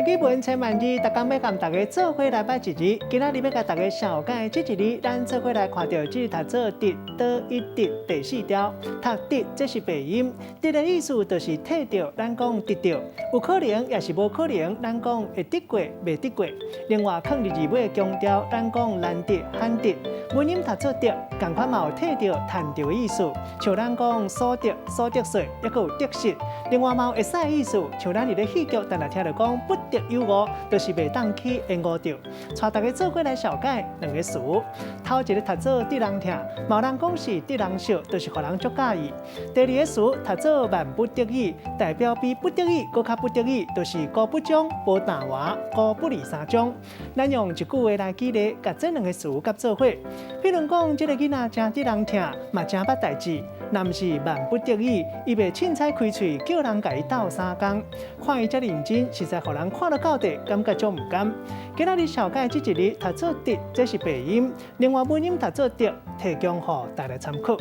語文千萬字，逐工欲共大家做伙來捌一字。今仔日欲共大家紹介這一字，咱做伙來看著這讀做得佗一得第四調，讀得這是白音，得的意思就是摕著，咱講得著，有可能抑是無可能，咱講會得過，袂得過。另外，囥佇字尾強調，咱講難得、罕得，文音讀做得，仝款嘛有摕著、趁著的意思。像咱講所得、所得稅，抑閣有得失。另外嘛有會使的意思，像咱佇咧戲劇，定定聽著講不得有誤，就是袂當去延誤著。帶大家做伙來紹介兩个詞，頭一个讀做得人疼，嘛有人講是得人惜，就是予人足佮意。第二个詞讀做萬不得已，代表比不得已閣較不得已，就是孤不忠、無膽活、孤不離三章。咱用一句話來舉例，共這兩个詞佮做伙。比如講，這个囡仔誠得人疼，嘛誠捌代誌，若毋是萬不得已，伊袂凊彩開喙叫人共伊鬥相共。看伊遮認真，實在予人看了到底，感覺足毋甘。今仔日紹介這一字讀做得，這是白音；另外文音讀做得，提供予大家參考。